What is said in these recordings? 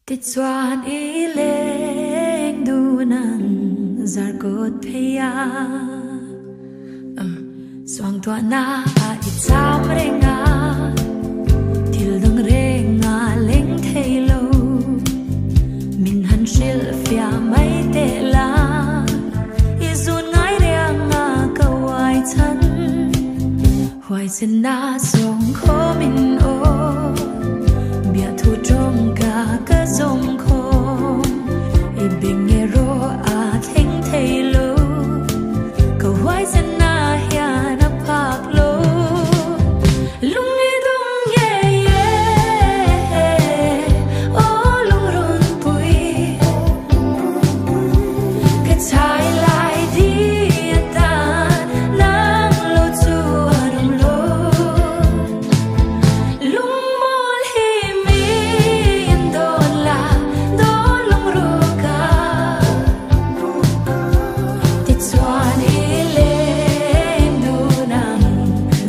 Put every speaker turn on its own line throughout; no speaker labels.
Tichuan i leng dun ang zarkawt phei a, um, suangtuahna ah i cham reng a, thil dang reng a leng thei lo, min han hrilh fiah mai teh la, i zun ngai reng a ka uai chhan, huaisen na zawng khawm in aw, biahthu tawngka ka zawng khawm, i beng erawh a thleng thei lo, ka huaisen na hian a phak lo, lung i dum nge ye, aw lungrun pui, ka chai lai di atan nang lo chu an awm lo, lungmawl hi min dawn la, dawn lungruka, tichuan i leng dun ang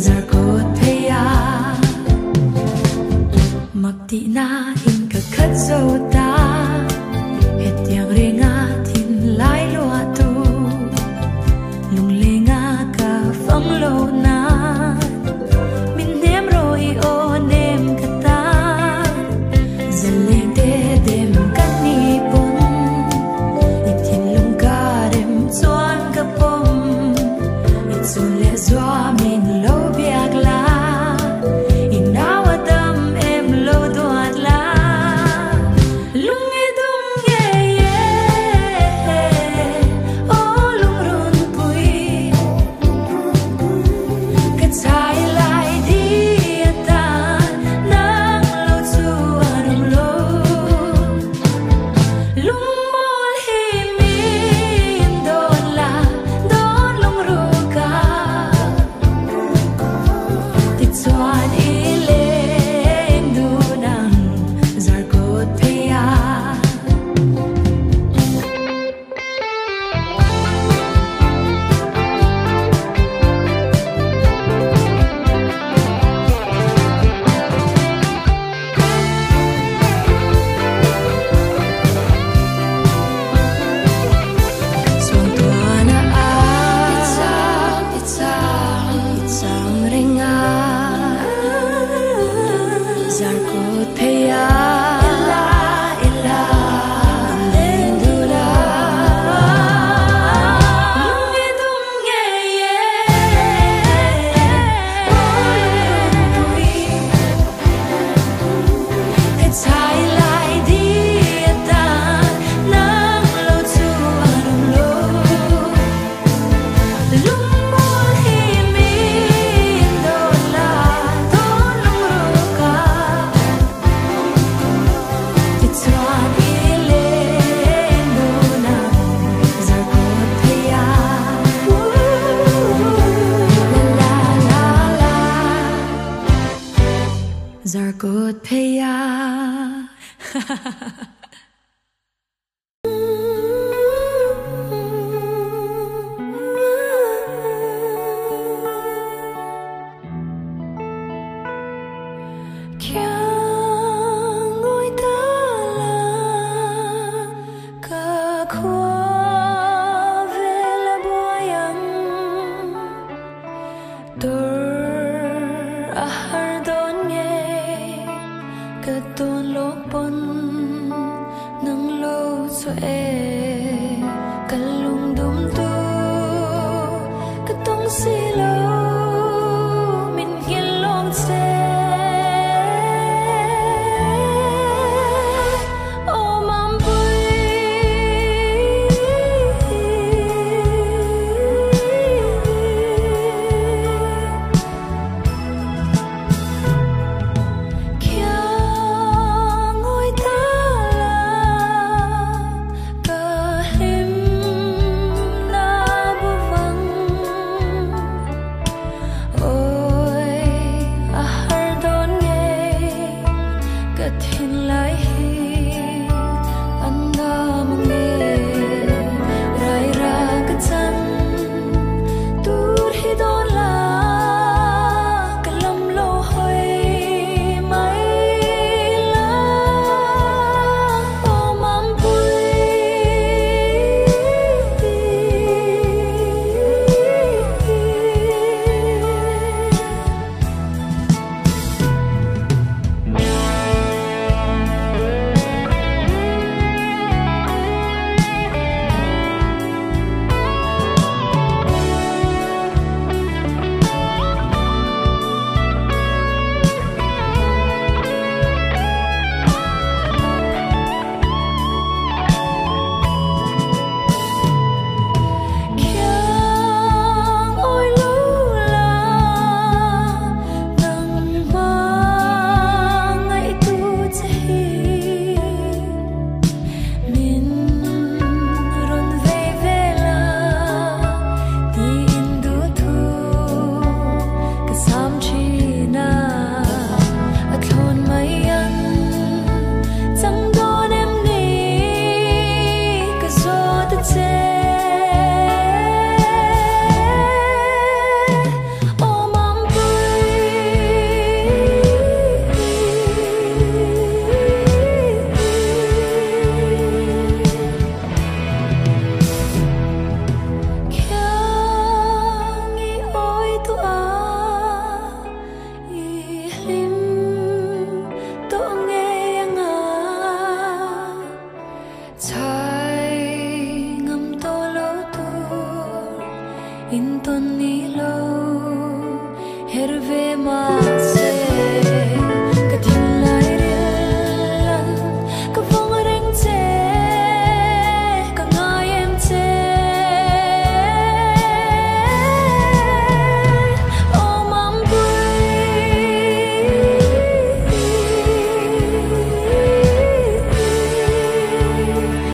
zarkawt phei a, mak tihna in ka khat zo ta, hetiang renga thin lai lua tu, lunglenga ka fang lo na, min nem ro i aw nem ka ta, zaleng te dem ka ni pum, i thin lung ka rem chuan ka pawm, i chun leh zua min lo biak la, i nau a dam em lo duat la, lung i dum nge ye, aw lungrun pui, ka chai lai di atan nang lo chu an awm lo, lungmawl hi min dawn la, dawn lungruka, tichuan i leng dun ang zarkawt phei a. Suangtuahna a i cham, i cham reng a, zarkawt phei a, ila, ila, leng dun a, lung i dum nge ye, aw lungrun pui, ka chai lai di atan nang lo chu an awm lo, lungmawl hi min dawn la, dawn lungruka, tichuan i leng dun ang zarkawt phei a, la la la la, zarkawt phei a. Kiangoi ta la ka khua vela buayang tur a har don nge ka ton lok pon nang lo chu